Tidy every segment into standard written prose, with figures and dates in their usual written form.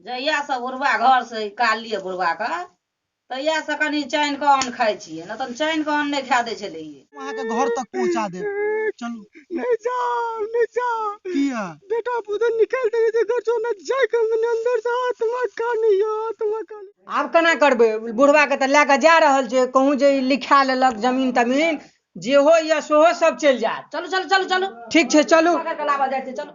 जहियासँ बुढ़बा घरसँ निकाललियै बुढ़बाके तहियासँ कनि चैनके अन्न खाइ छियै, नहि तऽ चैनके अन्न नहि खाए दै छलैयै। अहाँके घर तक पहुंचा देब, चलू। नहीं जाओ, नहीं जाओ। किया? बेटा पुतोह निकाल दे जे घर से, हमरा जाय के मन अंदर से आत्मा कानी यो, आत्मा कानी। आब केना करबै? बुढ़बा के तऽ लए कऽ जा रहल छै, कहूँ जे ई लिखा लेलक जमीन तमीन जेहो यऽ सेहो सब चलि जायत। चलू चलू चलू चलू। ठीक छै चलू। पकड़ कऽ लाबऽ जाइ छै, चलू।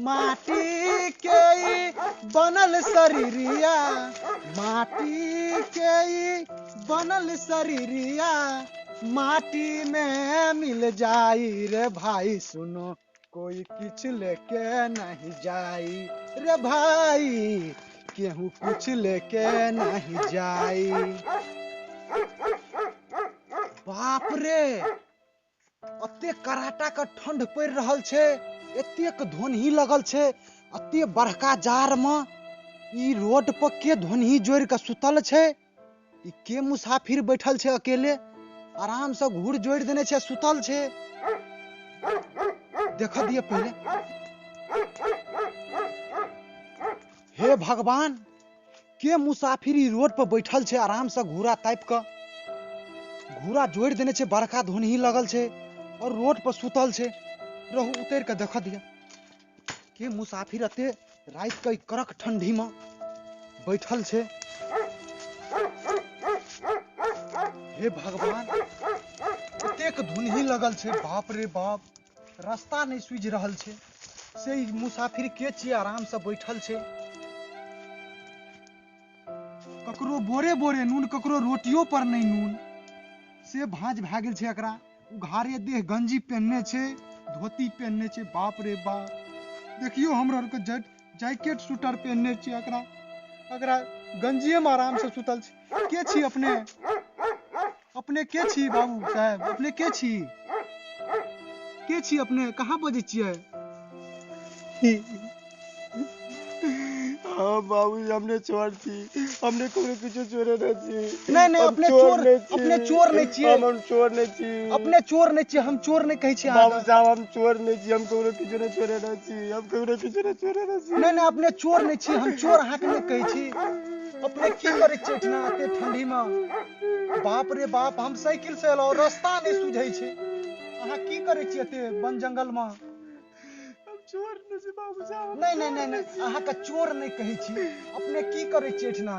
माटी के बनल शरीरिया, माटी के बनल शरीरिया, माटी में मिल जाई रे भाई सुनो, कोई किछ लेके नहीं जाई रे भाई, केहू कुछ लेके नहीं जाई। बाप रे, अते कराटा के ठंड पड़ रहल छे, एतेक धोनही लगल छे, अते बड़का जार में ई रोड पर के धोनही जोड़ के सुतल छे, ई के मुसाफिर बैठल छे अकेले, आराम से घूर जोड़ देने छे, सुतल छे। देख दिए पहले। हे भगवान, के मुसाफिर ई रोड पर बैठल छै आराम से घूरा तापि कऽ, घूरा जोड़ि देने छै, बड़का धुनही लगल छै और रोड पर सुतल छै। रहू उतरि कऽ देख दिअ के मुसाफिर एते राति के कड़क ठंडी में बैठल छै। हे भगवान, एतेक धुनही लगल छै, बाप रे बाप, रास्ता नहि सूझि रहल छै। से ई मुसाफिर के छियै आराम से बैठल छै? ककरो बोरे बोरे नून, ककरो रोटियो पर नहि नून, से भाँज भए गेल छै एकरा। उघारे देह गंजी पहिनने छै, धोती पहिनने छै, बाप रे बाप। देखियो हमरा आरके जैकेट स्वेटर पहिनने छै, एकरा एकरा गंजिए में आराम से सुतल छै। के छी अपने? अपने के छी बाबू साहेब? अपने के छी? के छी अपने? कहाँ बजै छियै? हाँ बाबू, हमने चोर छी, हमने कोनो किछु चोरे नहीं छी। नहीं नहीं, अपने चोर, अपने चोर नहीं छियै। हम चोर नहीं छी। अपने चोर नहीं छियै, हम चोर नहीं कहै छी बाबू साहब, हम चोर नहीं छी, हम कोनो किछु नहीं चोरे नहीं छी, हम कोनो किछु नहीं चोरे नहीं छी। नहीं नहीं, अपने चोर नहीं छी, हम चोर अहाँके नहीं कहै छी। अपने की करै छियै एहिठिना एते ठंडी में? बाप रे बाप, हम साइकिल से एलहुँ, रास्ता नहीं सुझै छै। अहाँ की करै छियै एते वन जंगल में? चोर नहीं छी बाबू साहब। नहीं नहीं नहीं नहीं, अहाँके चोर नहीं कहै छी। अपने की करै छियै एहिठिना?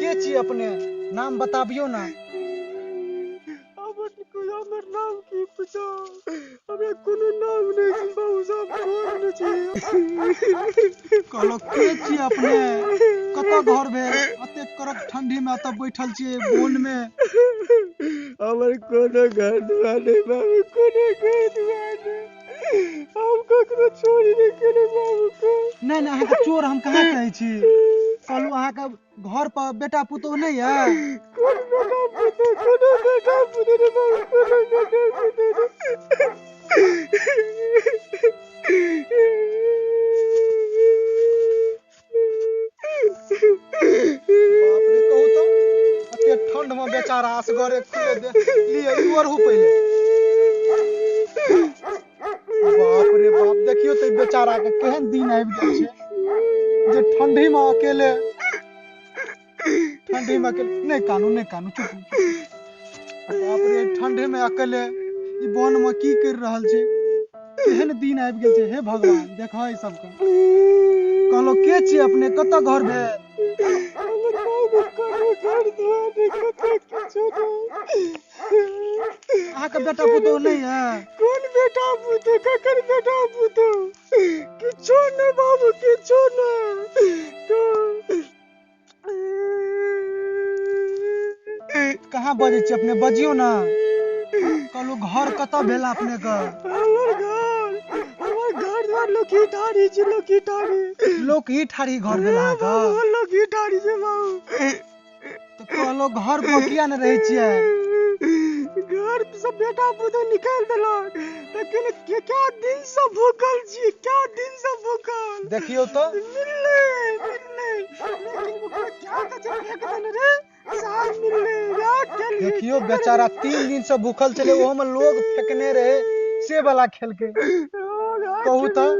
के छी अपने? नाम बताबियौ ना। हमर नाम की पूछो, हमरा कोनो नाम नहीं छी बाबू साहब, चोर नहीं छी। कहलहुँ के छी अपने? कतऽ घर भेल? एते कड़क ठंडी में एतऽ बैठल छियै वन में। हमर कोनो घर दुआर नहीं बाबू, कोनो घर दुआर नहीं, हम ककरो चोरी नहीं केने बाबू को। नहीं नहीं, अहाँके चोर हम कहाँ कहै छी? कहलहुँ अहाँके घर पर बेटा पुतोहु नहीं है? कोन बेटा पुतोहु? कोनो बेटा पुतोहु नहीं बाबू, कोनो बेटा पुतोहु नहीं। बाप रे, कहू तो एते ठंड में बेचारा असगरे खुले दे लिए ई ओढ़ू पहिले। बाप रे बाप, देखियो तो बेचारा के केहन दिन आबि गेल छै जे ठंडी में अकेले, ठंडी में अकेले। नहीं कानू, नहीं कानू, चुप। बाप रे, ठंडी में अकेले ई वन में की कर रहल छै? केहन दिन आबि गेल छै। हे भगवान, देखो ई सबके। कहलो के छी अपने? कतऽ घर भेल? हमर बाबू कोनो घर दुआर नहीं, कतऽ किछु नहीं। अहाँके बेटा पुतोहु नहीं है? कोन बेटा पुतोहु? ककर बेटा पुतोहु? किछु नहीं बाबू, किछु नहीं। कहाँ बजै छी अपने? बजियौ ना। कहलहुँ घर कतऽ भेल अपने के? हमर घर, हमर घर दुआर लोकही ठाड़ी छै, लोकही ठाड़ी। लोकही ठाड़ी घर भेल अहाँके? लोकही ठाड़ी छै बाबू। तऽ कहलहुँ घर पर किया नहि रहै छियै? घर सब बेटा पुतोहु निकालि देलक, तखन क्या दिन से भूखल छी, क्या दिन से भूखल। देखियौ तऽ मिललै मिललै, लेकिन ओकरा क्या कचरा फेंक देने रे साहब, मिललै रात के लिए। देखियौ बेचारा 3 दिन से भूखल छलै, ओहो में लोग फेकने रहे से वाला खेल के। कहू तऽ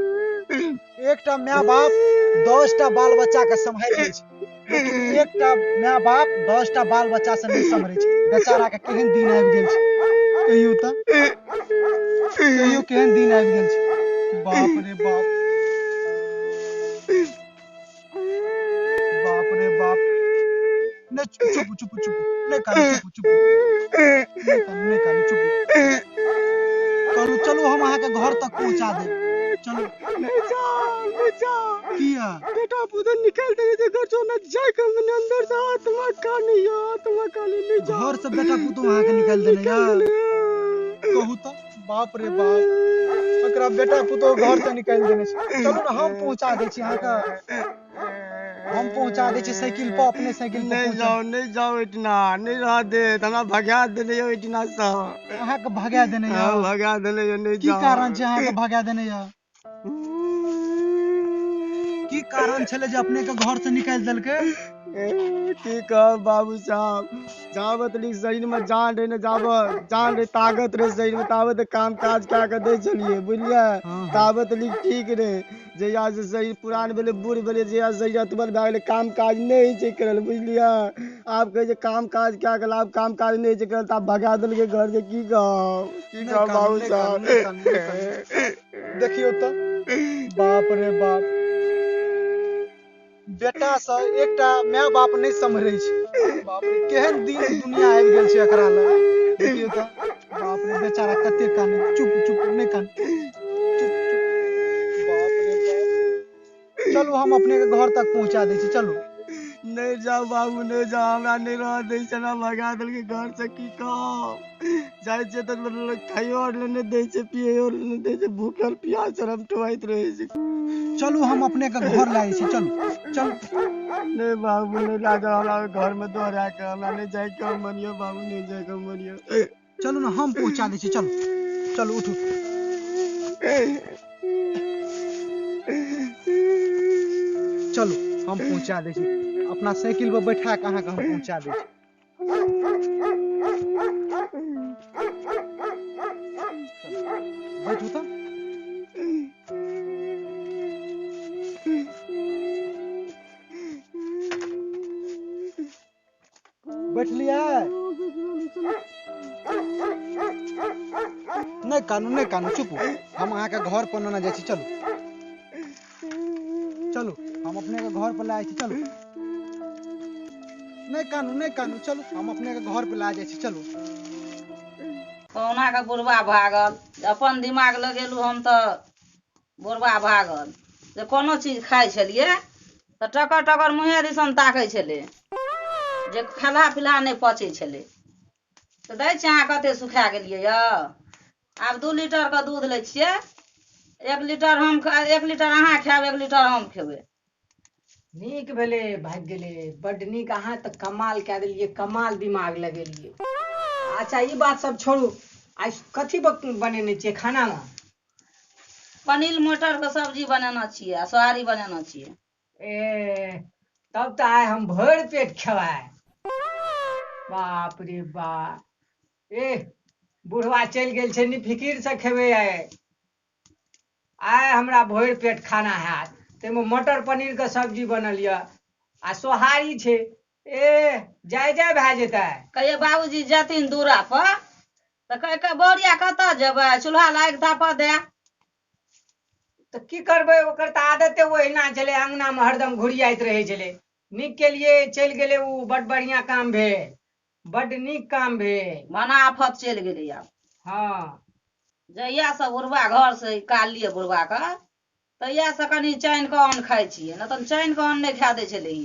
एकटा my बाप 10टा बाल बच्चा के सम्हारि लै छै, लेकिन एकटा my बाप 10टा बाल बच्चा से नहि सम्हरै छै। बेचारा के केहन दिन आबि गेल छै, कहियौ तऽ, कहियौ केहन दिन आबि गेल छै। बाप रे बाप, बाप रे बाप। नहीं चुप चुप चुप, नहीं कानू, चुप चुप, नहीं कानू, नहीं कानू, चुप। कहलहुँ चलू हम अहाँके घर तक पहुँचा देब, चलू। नहीं जाओ, नहीं जाओ। किया? बेटा पुतोहु निकालि देने छै घर से, ना जाय के मने अंदर से आत्मा कानी, आत्मा कानी, नहीं जाओ। घर से बेटा पुतोहु अहाँके निकालि देने या? कहू तऽ, बाप रे बाप, एकरा बेटा पुतोहु घर से निकालि देने छै। चलू ना हम पहुँचा दै छी अहाँके, हम पहुँचा दै छी साइकिल पर, अपने साइकिल पर। नहीं जाओ, नहीं जाओ एहिठिना, नहीं रह देत, हमरा भगा देने यौ एहिठिना सँ। अहाँके भगा देने यौ? हाँ, भगा देने यौ, नहीं की जाओ। कारण छै अहाँके भगा देने यौ? की कारण छलै जे अपने के घर से निकालि देलकै? की कहब बाबू साहब, जाबत लिख शरीर में जान रहे न, जाबत जान रहे ताकत रहे शरीर में ताबत काम काज कए के दै छलियै, बुझलियै? ताबत लिख ठीक रहे। जहिया से शरीर पुरान भेलै, बूढ़ भेलै, जहिया शरीर अतबल भए गेलै, काम काज नहि होइ छै करल, बुझलियै? आब कहै छै काम काज कए के आब काम काज नहि होइ छै करल, तऽ आब भगा देलकै घर से। की कहब, की कहब बाबू साहब? देखियौ तऽ, बाप रे बाप, बेटा से एकटा माय बाप नहि सम्हरै छै। बाप रे, केहन दिन दुनिया आबि गेल छै एकरा लग। देखियौ तऽ, बाप रे, बेचारा कते काने। चुप चुप, नहि कान, चुप चुप। बाप रे बाप, चलू हम अपने के घर तक पहुंचा दै छी, चलू। नहि जाउ बाबू, नहि जाउ, हमरा नहि रहऽ दै छै, हमरा भगा देलकै घर से। की कहब, जाइ छियै तऽ खाइयो आर लए नहि दै छै, पियैयो लए नहि दै छै, भूखल प्यासल हम टोआइत रहै छी। चलू हम अपने के घर लए जाइ छी, चलू चलू। नहि बाबू, नहि लए जाउ हमरा घर में दोहरा के, हमरा नहि जाइके मन यऽ बाबू, नहि जाइके मन यऽ। चलू ने, हम पहुंचा दै छी, चलू चलू, उठू। चलू हम पहुंचा दै छी, अपना साइकिल पर बैठा के अहाँके हम पहुंचा दै छी। बैठू तऽ। बैठलियै? नहि कानू, नहि कानू, चुप। हम अहाँके घर पर नेने जाइ छी, चलू चलू, हम अपने के घर पर लए जाइ छी, चलू। नहि कानू, नहि कानू, चलू हम अपने के घर पर लए जाइ छी, चलू। कहुना के बुढ़बा भागल, अपन दिमाग लगेलहुँ हम तऽ बुढ़बा भागल। जे कोनो चीज खाइ छलियै तऽ टकर टकर मुँहे दिसन ताकै छलै, जे खेलहा पिलहा नहि पचै छलै। तऽ दै छियै अहाँ कते सुखा गेलियै यऽ। आब 2 लीटर के दूध लै छियै, 1 लीटर हम, 1 लीटर अहाँ खायब, 1 लीटर हम खेबै। नीक भेलै, भागि गेलै, बड्ड नीक। अहाँ तऽ कमाल कए देलियै, कमाल दिमाग लगेलियै। अच्छा ई बात सब छोड़ू, आइ कथी बनेने छियै खानामे? पनीर मटर के सब्जी बनेने छियै आ सोहारी बनेने छियै। ए तब तऽ आइ हम भरि पेट खेबै। बाप रे बाप, ए बुढ़वा चलि गेल छै, निफिकिर से खेबै आइ। आइ हमरा भरि पेट खाना हैत। ताहिमे मटर पनीर के सब्जी बनल यऽ आ सोहारी छै। ए जाय जाय भए जेतै। कहियै बाबूजी जेथिन दूरा पर तऽ कहि कऽ बौरिया कतऽ जेबै, चूल्हा लागि तापऽ दे। तऽ की करबै, ओकर तऽ आदते ओहिना छलै, अङ्गनामे हरदम घुरियाइत रहै छलै। नीक केलियै चलि गेलै ओ, बड बढ़िआँ काम भेल, बड नीक काम भेल। मना आफत चलि गेलै आब। हँ, जहिया से बुढ़बा घर से निकाललियै बुढ़बा के, तहिया से कनि चैन के अन्न खाइ छियै, नहि तऽ चैन के अन्न नहि खाय दै छलै।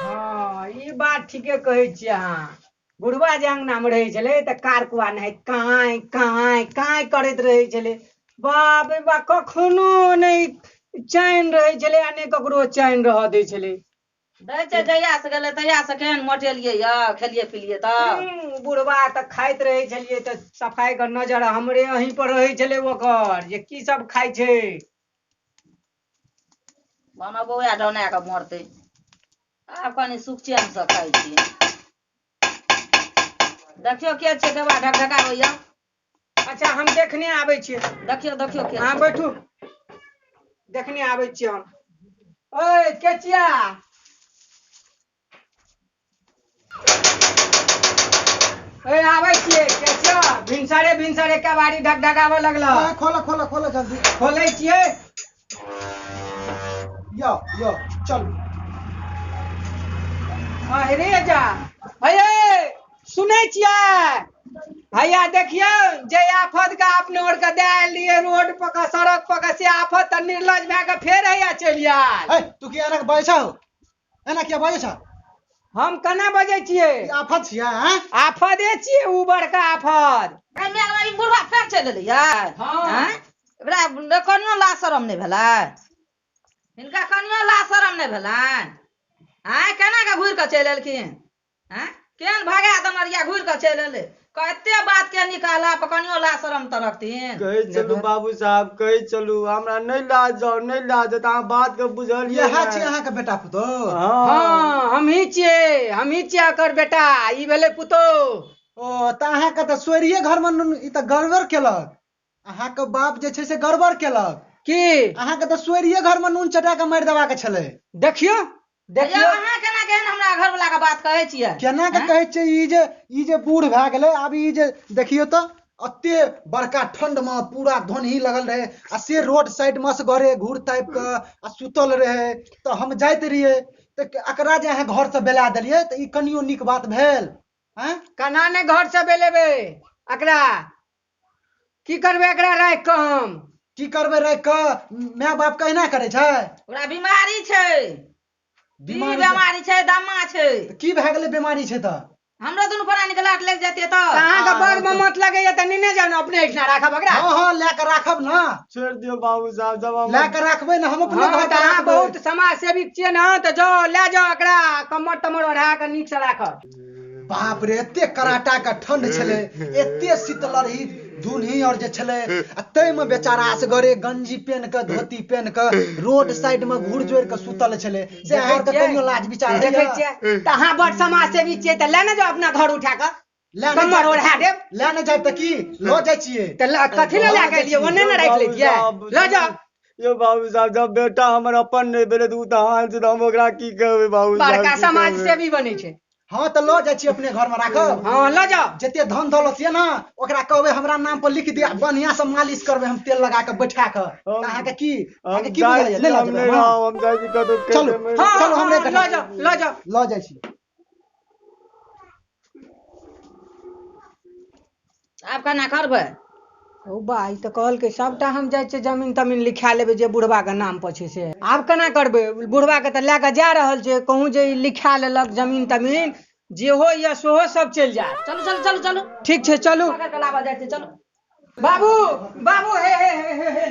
हँ ई बात ठीके कहै छियै अहाँ। बुढ़वा जे अङ्गनामे रहै छलै तऽ कारकुआ नहि काँय काँय काँय करैत रहै छलै। बाप रे बाप, कखनो नहि चैन रहै छलै आ नहि ककरो चैन रहऽ दै छलै। दै छै जहिया से गेलै तहिया से केहन मोटेलियै यऽ, खेलियै पिलियै तऽ। बुढ़वा तऽ खाइत रहै छलियै तऽ सफाई के नजर हमरे अहीं पर रहै छलै ओकर, जे की सब खाइ छै। मामा बौआ डौना कऽ मरतै। आब कनि सुख चैन से खाइ छियै। देखियौ के छै केबा ढकढकाबैया। अच्छा हम देखने आबै छियै। देखियौ देखियौ के अहाँ बैठू, देखने आबै छियै हम। ओए के छिया? ए आबै छियै, के छिया? भिनसरे भिनसरे केबाड़ी ढकढकाबऽ लगल। खोलो खोलो खोलो जल्दी। खोलै छियै। यो यो चलू। अरे जा, हे सुनै छियै भैया? देखियौ जे आफत के अपने और के दए आयल रहियै रोड पर के, सड़क पर के, से आफत तऽ निर्लज भए के फेर हैया चलि आयल। हे तू की एना बाजै छौ? एना किया बाजै छौ? हम केना बजै छियै? आफत छियै? आँय आफते छियै उ बड़का आफत। बुढ़वा फेर चलि एलै यै? हँ। एकरा कनियो लाज शरम नहि भेलै? हिनका कनियो लाज शरम नहि भेलनि? आँय केना कऽ घुरि कऽ चलि एलखिन? आँय केहन भगा देने रहियै, घुरि कऽ चलि एलै। कते बात के निकाला पर कनियो ला शरम तऽ रखथिन। कहै चलू बाबू साहब, कहै चलू हमरा नहि लए जाउ, नहि लए जाउ, तऽ अहाँ बात के बुझलियै। इएह छी अहाँके बेटा पुतोह? हँ, हमही छियै, हमही छियै एकर बेटा, ई भेलै पुतोह। ओ तऽ अहाँके तऽ सोरिये घर मे ई तऽ गड़बड़ केलक, अहाँके बाप जे छै से गड़बड़ केलक। की? अहाँके तऽ सोरिये घर मे नून चटा के मारि देबाक छलै। देखियौ देखियौ अहाँ केना केहन हमरा घर वाला के बात कहै छियै? केना के कहै छियै? ई जे बूढ़ भए गेलै, आब ई जे देखियौ तऽ एते बड़का ठंड मे पूरा धोनही लगल रहे आ से रोड साइड मे असगरे घूर तापि के आ सुतल रहे, तऽ हम जाइत रहियै तऽ एकरा जे अहाँ घर से बेला देलियै तऽ ई कनियो नीक बात भेल? आँय केना नहि घर से बेलेबै एकरा? की करबै एकरा राखि कऽ? हम की करबै राखि कऽ? माय बाप के एहिना करै छै? ओकरा बीमारी छै, बीमारी छै, दमा छै। की भए गेलै बीमारी छै तऽ? हमरो दुनू प्राणी के लाट लागि जेतै तऽ। अहाँके बड़ ममत लगैया तऽ नेने जाउ ने, अपने एहिठिना राखब एकरा। हँ हँ, लए कऽ राखब ने। छोड़ि दियौ बाबू साहब, जब हम लए कऽ राखबै ने हम अपने घर पर। अहाँ बहुत समाज सेवी छियै ने, तऽ जाउ लए जाउ एकरा, कमर तमर ओढ़ा कऽ नीक से राखब। बाप रे, एते कराटा के ठंड छलै, एते शीतलहरी धुनही और जे छलै, आ ताहिमे बेचारा असगरे गंजी पेन के धोती पेन के रोड साइड में घूर जोड़ के सुतल छलै, से अहाँके कनियो लाज विचार देखै छियै? तऽ अहाँ बड़ समाज सेवी छियै तऽ लए ने जाउ अपना घर उठा कऽ, कमर ओढ़ा देब। लए ने जायब तऽ की लऽ जाइ छियै? तऽ कथी लए लए के एलियै? ओने ने राखि लैतियै, लऽ जाउ। यौ बाबू साहब, जब बेटा हमर अपन नहि भेलै तऽ ओ तऽ अहाँ छै, तऽ हम ओकरा की कहबै बाबू साहब? बड़का समाज सेवी बनै छै। हाँ तऽ लऽ जाइ छी अपने घर में राखब। हाँ लऽ जाओ। जते धन दौलत ये ना ओकरा कहबै हमरा नाम पर लिख दिया, बढ़िया से मालिश करबै हम तेल लगा के बैठा के। अहाँके की अहाँके की बुझाइए? नहि लऽ जेबै हम जाइ छी कतौ। चलू चलू हमरे लऽ जाओ, लऽ जाओ, लऽ जाइ छी। आब केना करबै? ओ बा, ई तऽ कहलकै सबटा हम जाइ छियै जमीन तमीन लिखा लेबै जे बुढ़बा के नाम पर छै से। आब केना करबै? बुढ़बा के तऽ लए कऽ जा रहल छै, कहूँ जे ई लिखा लेलक जमीन तमीन जेहो यऽ सेहो सब चलि जायत। चलू चलू चलू चलू। ठीक छै चलू। चलू बाबू बाबू, हे हे हे हे हे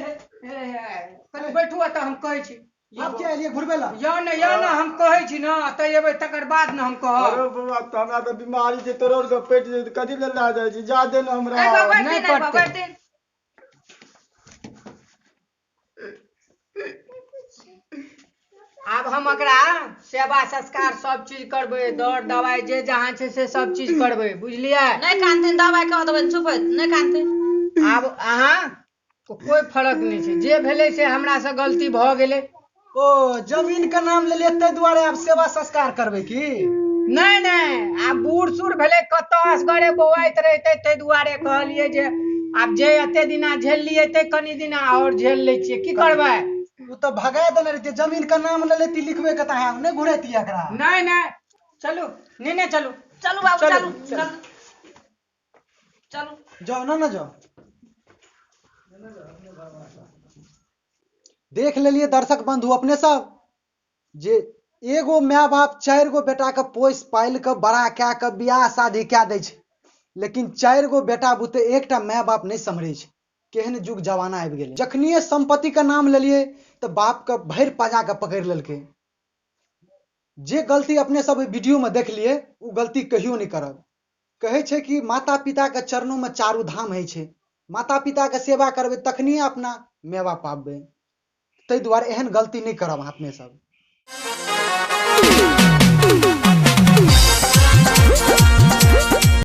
हे, कनि बैठू एतऽ, हम कहै छी। आब के एलियै घुरबै लए? यौ ने, यौ ने, हम कहै छी ने, एतऽ एबै तकर बाद ने हम कहब। अरे बौआ, तऽ हमरा तऽ बीमारी छै, तोरो आरके पेट छै, कथी लए लए जाइ छी? जा दे ने हमरा। नहि पड़तै। आब हम एकरा सेवा संस्कार सब चीज करबै, दर दवाइ जे जहाँ छै से सब चीज करबै, बुझलियै? नहि कानथिन, दवाइ कऽ देबै, चुप नहि कानथिन। आब अहाँ कोइ फरक नहि छै, जे भेलै से हमरा से गलती भऽ गेलै। ओ जमीन के नाम लेलियै ताहि दुआरे आब सेवा संस्कार करबै की? नहि नहि, आब बूढ़ सूढ़ भेलै, कतऽ असगरे बौआइत रहितै, ताहि दुआरे कहलियै जे आब जे एते दिना झेललियै ते कनि दिना आओर झेल लै छियै, की करबै? ओ तऽ भगा देने रहितियै, जमीन के नाम ले लेती लिखबै के तऽ अहाँ नहि घुरैतियै एकरा। नहि नहि, चलू नेने चलू। चलू बाबू, चलू चलू चलू। जाओ ना ना जाओ। देख लेलिए दर्शक बंधु अपने सब जे एगो my बाप चारि गो बेटा के पोसि पालि के बड़ा कए के बियाह शादी कए दै छै, लेकिन चारि गो बेटा बुते एकटा my बाप नहि सम्हरै छै। केहन युग जमाना आबि गेलै। जखनिए संपत्ति के नाम लेलिए तऽ बाप के भरि पजा के पकड़ि लेलकै। जे गलती अपने सब वीडियो में देखलिए ओ गलती कहियो नहि करब। कहै छै कि माता पिता के चरणों में चारू धाम होइ छै, माता पिता के सेवा करबै तखनिए अपना मेवा पाबबै। ताहि दुआरे एहन गलती नहि करब अपने सब।